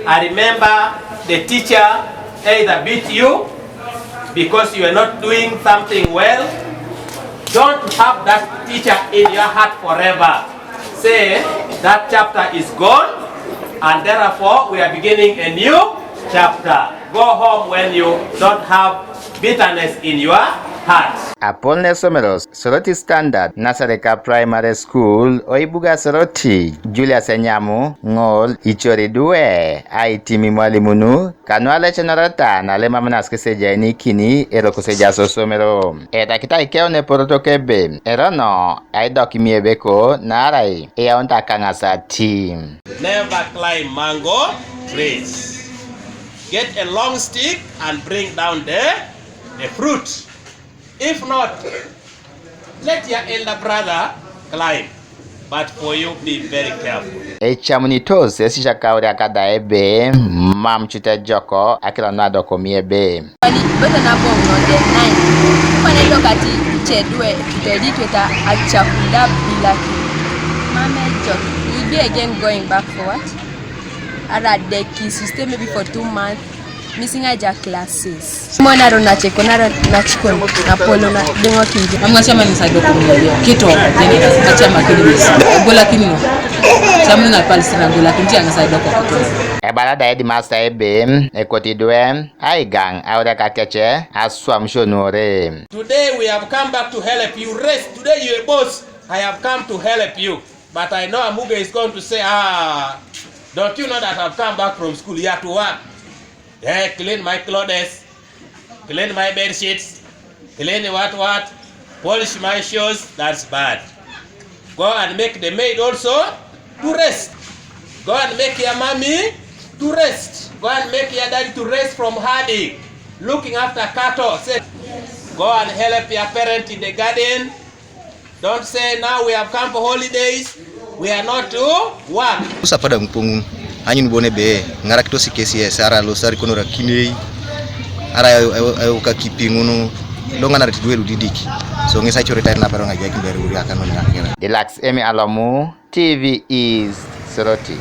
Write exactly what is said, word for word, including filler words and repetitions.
I remember the teacher either beat you because you are not doing something well. Don't have that teacher in your heart forever. Say that chapter is gone, and therefore we are beginning a new chapter. Go home when you don't have bitterness in your heart. Apol ne somero Soroti Standard Nursery ka Primary School oibuga Soroti, Julius Enyamu, Ngol, Ichori Due, aitimi mwalimunu, kanwale chenorata na lema manas keseja ini kini ero kuseja sosomero. Eta kita ikeo ne poroto kebe, erono aidok miebeko narai eyaunta kang'asati. Never climb mango trees. Get a long stick and bring down the, the fruit. If not, let your elder brother climb. But for you, be very careful. Echamunitos esishakauria kada ebe, mam chute joko, akila nado komi ebe. Bado na bong no de nine. Kwa na ilo kati chedwe, tedi tweta achakula bila ki. Mame jok, you'll be again going back for what? Ara deki, you stay maybe for two months. Missing aja classes. Mo naro na cheko, naro na chikon, na polo, na dengo kinje. Amga chama ni saido ko. Kito, jene, achama kini mis. Gola kini no. Chama na pal sina gola kinje anga saido ko kito. Ebala da headmaster ebe, ekoti dwe, aigang, aure ka keche, aswam shonore. Today we have come back to help you rest. Today you a boss. I have come to help you. But I know Amuge is going to say, ah, don't you know that I've come back from school here to work? Eh, clean my clothes, clean my bed sheets, clean what what, polish my shoes. That's bad. Go and make the maid also to rest. Go and make your mommy to rest. Go and make your daddy to rest from herding, looking after cattle. Say, go and help your parent in the garden. Don't say now we have come for holidays, we are not to work. Usa pada ngupung anyun bone be ngara kito si K C S ara lo sari kono ra kinei ara ayo ka kipingunu lo ngana ri dwe lu didiki. So ngesa chore tai na paro nga jaki beru uri akan ngana kera. Dilax Emi Alomu, T V East, Soroti.